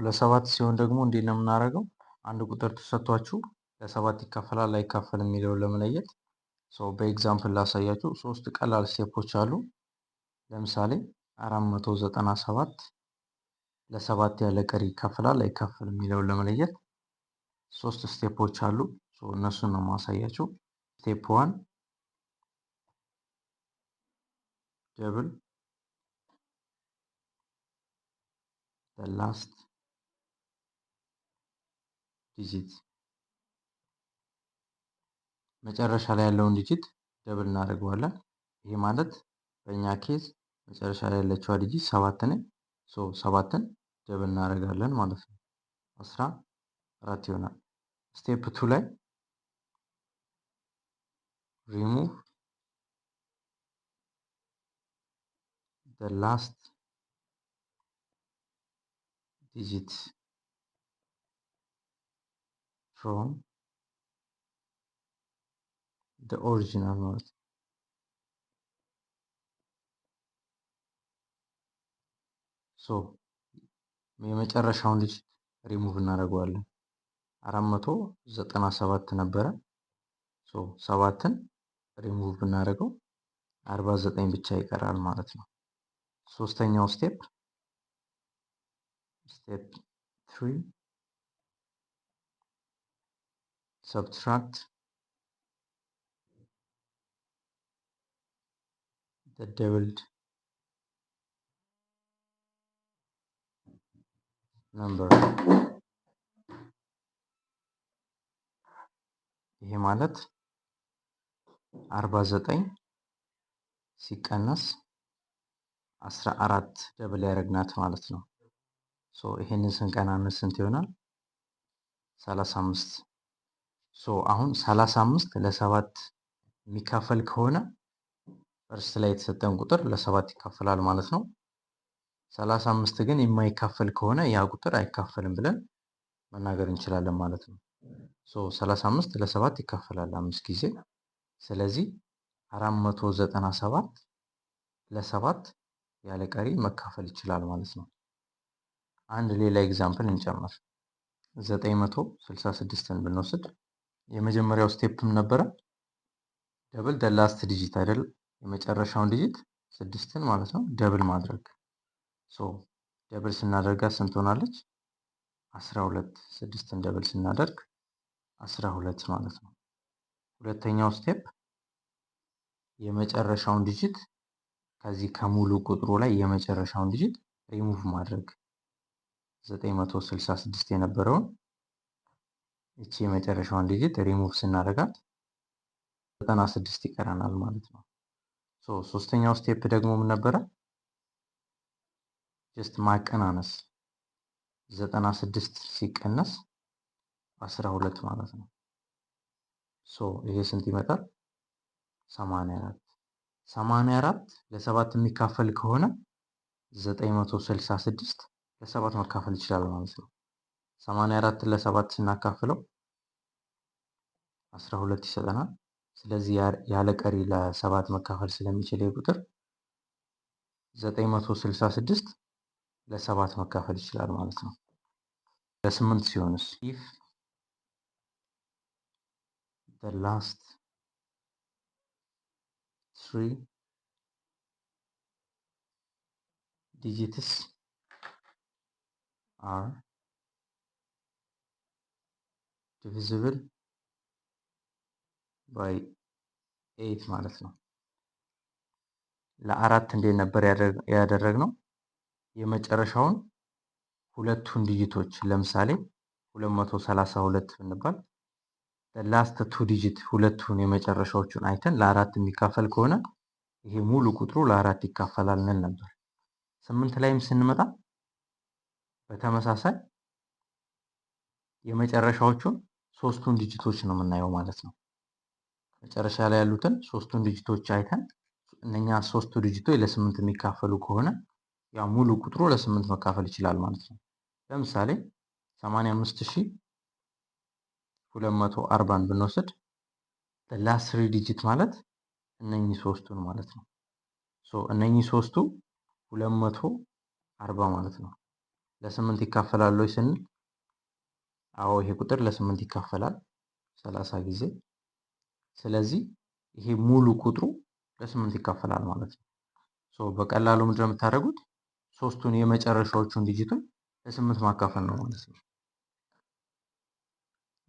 ለሰባት ሲሆን ደግሞ እንዴት ነው የምናደርገው? አንድ ቁጥር ተሰጥቷችሁ ለሰባት ይካፈላል አይካፈልም የሚለውን ለመለየት so በ example ላሳያችሁ። ሶስት ቀላል step ኦች አሉ። ለምሳሌ 497 ለሰባት ያለ ቀሪ ይካፈላል አይካፈልም የሚለውን ለመለየት ሶስት step ኦች አሉ። እነሱን ነው ማሳያችሁ። Step one፣ double last digit፣ መጨረሻ ላይ ያለውን digit double እናደርገዋለን። ይሄ ማለት በእኛ case መጨረሻ ላይ ያለችዋ digit ሰባት ነች። So ሰባትን double እናደርጋለን ማለት ነው። 14 ይሆናል። ስቴፕ ቱ ላይ ሪሙቭ the last digit from the original ማለት ነው። ሶ የመጨረሻውን ዲጂት ሪሙቭ እናደርገዋለን። 497 ነበረ። ሶ ሰባትን ሪሙቭ ብናደርገው 49 ብቻ ይቀራል ማለት ነው። ሶስተኛው step፣ step 3፣ subtract the doubled number። ይሄ ማለት 49 ሲቀነስ 14 double ያደረግናት ማለት ነው። So ይሄንን ስንቀናነስ ስንት ይሆናል? 35። So አሁን 35 ለሰባት የሚካፈል ከሆነ first ላይ የተሰጠን ቁጥር ለሰባት ይካፈላል ማለት ነው። 35 ግን የማይካፈል ከሆነ ያ ቁጥር አይካፈልም ብለን መናገር እንችላለን ማለት ነው። So 35 ለሰባት ይካፈላል አምስት ጊዜ። ስለዚህ 497 ለሰባት ያለ ቀሪ መካፈል ይችላል ማለት ነው። አንድ ሌላ example እንጨምር። 966ን ብንወስድ የመጀመሪያው step ምን ነበረ? Double the last digit አይደል? የመጨረሻውን digit ስድስትን ማለት ነው double ማድረግ። So double ስናደርጋት ስንት ሆናለች? 12። ስድስትን double ስናደርግ 12 ማለት ነው። ሁለተኛው step የመጨረሻውን digit ከዚህ ከሙሉ ቁጥሩ ላይ የመጨረሻውን ዲጂት ሪሙቭ ማድረግ። 966 የነበረውን እቺ የመጨረሻውን ዲጂት ሪሙቭ ስናደርጋት 96 ይቀረናል ማለት ነው። So ሶስተኛው step ደግሞ ምን ነበረ? Just ማቀናነስ፣ 96 ሲቀነስ 12 ማለት ነው። So ይሄ ስንት ይመጣል? 84። 84 ለሰባት የሚካፈል ከሆነ 966 ለሰባት መካፈል ይችላል ማለት ነው። 84 ለሰባት ስናካፍለው 12 ይሰጠናል። ስለዚህ ያለ ቀሪ ለሰባት መካፈል ስለሚችል ይህ ቁጥር 966 ለሰባት መካፈል ይችላል ማለት ነው። ለስምንት ሲሆንስ? If the last three digits are divisible by 8 ማለት ነው። ለአራት እንዴት ነበር ያደረግነው? የመጨረሻውን ሁለቱን digit ኦች፣ ለምሳሌ 232 ብንባል last two digit ሁለቱን የመጨረሻዎቹን አይተን ለአራት የሚካፈል ከሆነ ይሄ ሙሉ ቁጥሩ ለአራት ይካፈላል እንል ነበር። ስምንት ላይም ስንመጣ በተመሳሳይ የመጨረሻዎቹን ሶስቱን digit ኦች ነው የምናየው ማለት ነው። መጨረሻ ላይ ያሉትን ሶስቱን digit ኦች አይተን እነኛ ሶስቱ digit ኦች ለስምንት የሚካፈሉ ከሆነ ያ ሙሉ ቁጥሩ ለስምንት መካፈል ይችላል ማለት ነው። ለምሳሌ 85,240ን ብንወስድ last three digit ማለት እነኚህ ሶስቱን ማለት ነው። So እነኚህ ሶስቱ 240 ማለት ነው። ለ8 ይካፈላል ወይ ስንል አዎ ይሄ ቁጥር ለ8 ይካፈላል 30 ጊዜ። ስለዚህ ይሄ ሙሉ ቁጥሩ ለ8 ይካፈላል ማለት ነው። So በቀላሉ ምንድነው የምታደርጉት? ሶስቱን የመጨረሻዎቹን digit ኡን ለ8 ማካፈል ነው ማለት ነው።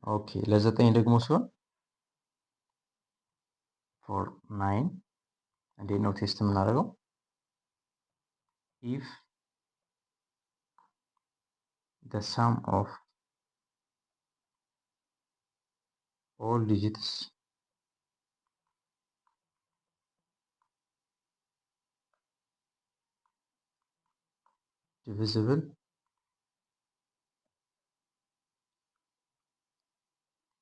Okay ለ9 ደግሞ ሲሆን for 9 እንዴት ነው test የምናደርገው? If the sum of all digits divisible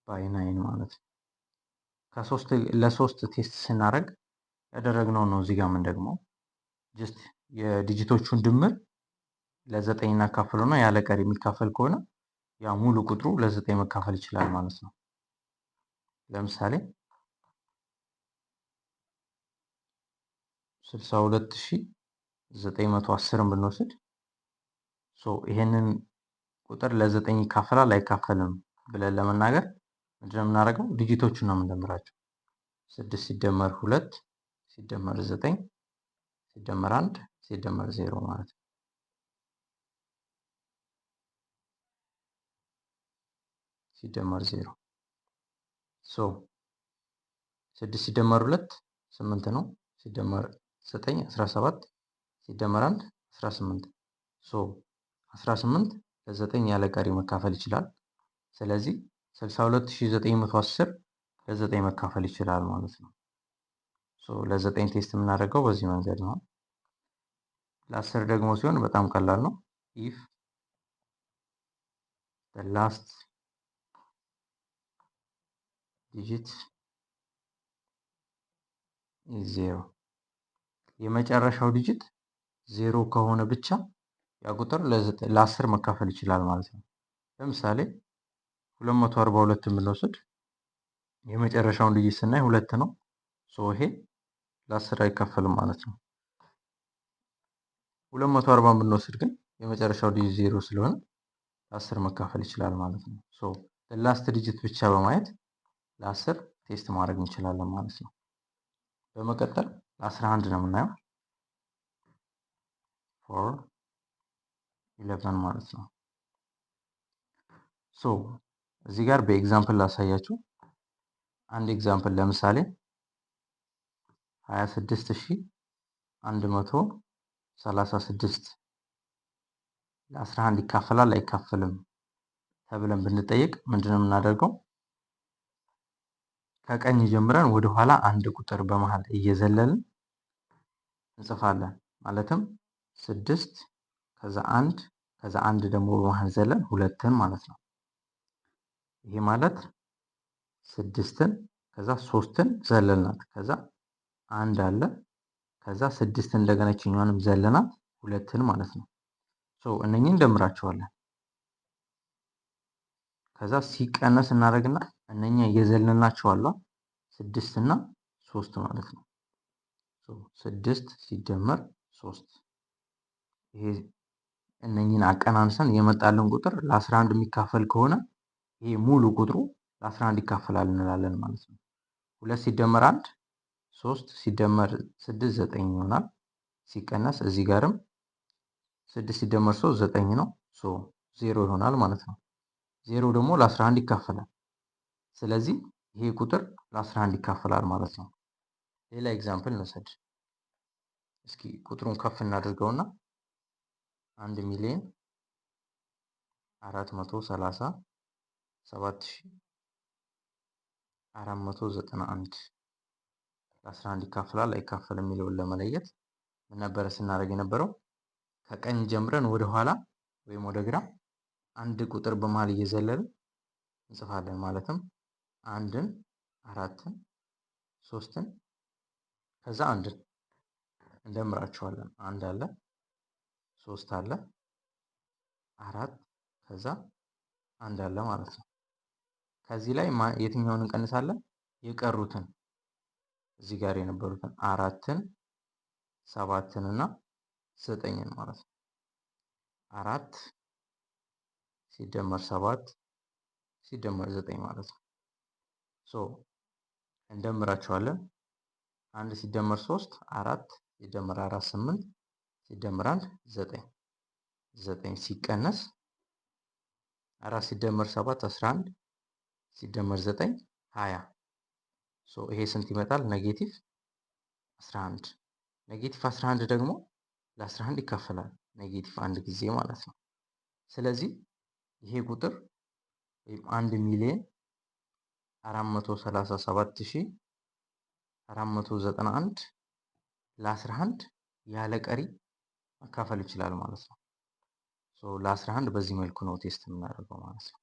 by 9 ማለት ነው። ከሶስት ለሶስት test ስናደርግ ያደረግነው ነው። እዚህ ጋር ምን ደግሞ just የ digit ኦቹን ድምር ለ9 እናካፍለውና ያለ ቀሪ የሚካፈል ከሆነ ያ ሙሉ ቁጥሩ ለ9 መካፈል ይችላል ማለት ነው። ለምሳሌ 62910 ብንወስድ so ይሄንን ቁጥር ለ9 ይካፈላል አይካፈልም ብለን ለመናገር ምንድነው የምናደርገው? digit ኦቹን ነው የምንደምራቸው። 6 ሲደመር 2 ሲደመር 9 ሲደመር 1 ሲደመር 0 ማለት ነው። ሲደመር 0 so 6 ሲደመር 2 8 ነው። ሲደመር 9 17 ሲደመር 1 18 so 18 ለ9 ያለ ቀሪ መካፈል ይችላል። ስለዚህ 62910 ለ9 መካፈል ይችላል ማለት ነው። So ለ9 test የምናደርገው በዚህ መንገድ ነው። ለ10 ደግሞ ሲሆን በጣም ቀላል ነው። If the last digit is 0 የመጨረሻው digit 0 ከሆነ ብቻ ያ ቁጥር ለ10 መካፈል ይችላል ማለት ነው። ለምሳሌ 242 ብንወስድ የመጨረሻውን digit ስናይ 2 ነው። So ይሄ ለ10 አይካፈልም ማለት ነው። 240 ብንወስድ ግን የመጨረሻው digit 0 ስለሆነ ለ10 መካፈል ይችላል ማለት ነው። So last digit ብቻ በማየት ለ10 test ማድረግ እንችላለን ማለት ነው። በመቀጠል ለ11 ነው የምናየው። 4 11 ማለት ነው። So እዚህ ጋር በ example ላሳያችሁ። አንድ example ለምሳሌ 26136 ለ11 ይካፈላል አይካፈልም ተብለን ብንጠየቅ ምንድነው የምናደርገው? ከቀኝ ጀምረን ወደ ኋላ አንድ ቁጥር በመሃል እየዘለልን እንጽፋለን። ማለትም 6 ከዛ 1 ከዛ 1 ደግሞ በመሃል ዘለን 2ን ማለት ነው። ይሄ ማለት 6ን ከዛ 3ን ዘለልናት፣ ከዛ 1 አለ፣ ከዛ 6 እንደገና እቺኛዋንም ዘለናት 2ን ማለት ነው። So እነኚህን እንደምራቸዋለን። ከዛ ሲቀነስ እናደርግና እነኛ እየዘለልናቸው አሉ 6 እና 3 ማለት ነው። So 6 ሲደመር 3 ይሄ እነኚህን አቀናንሰን የመጣልን ቁጥር ለ11 የሚካፈል ከሆነ ይሄ ሙሉ ቁጥሩ ለ11 ይካፈላል እንላለን ማለት ነው። 2 ሲደመር 1 3 ሲደመር 6 9 ይሆናል። ሲቀነስ እዚህ ጋርም 6 ሲደመር 3 9 ነው። So 0 ይሆናል ማለት ነው። 0 ደግሞ ለ11 ይካፈላል። ስለዚህ ይሄ ቁጥር ለ11 ይካፈላል ማለት ነው። ሌላ example እንውሰድ እስኪ። ቁጥሩን ከፍ እናድርገውና 1,437,491 ለ11 ይካፈላል አይካፈልም የሚለውን ለመለየት ምን ነበረ ስናደርግ የነበረው? ከቀኝ ጀምረን ወደ ኋላ ወይም ወደ ግራ አንድ ቁጥር በመሃል እየዘለልን እንጽፋለን። ማለትም 1ን 4ን 3ን ከዛ 1ን እንደምራቸዋለን። 1 አለ 3 አለ 4 ከዛ 1 አለ ማለት ነው። ከዚህ ላይ የትኛውን እንቀንሳለን? የቀሩትን እዚህ ጋር የነበሩትን 4ን 7ን እና 9ን ማለት ነው። 4 ሲደመር 7 ሲደመር 9 ማለት ነው። So እንደምራቸዋለን። 1 ሲደመር 3 4 ሲደመር 4 8 ሲደመር 1 9 9 ሲቀነስ 4 ሲደመር 7 11 ሲደመር 9 20። So ይሄ ስንት ይመጣል? Negative 11። Negative 11 ደግሞ ለ11 ይካፈላል negative አንድ ጊዜ ማለት ነው። ስለዚህ ይሄ ቁጥር ወይም 1,437,491 ለ11 ያለ ቀሪ መካፈል ይችላል ማለት ነው። So ለ11 በዚህ መልኩ ነው test የምናደርገው ማለት ነው።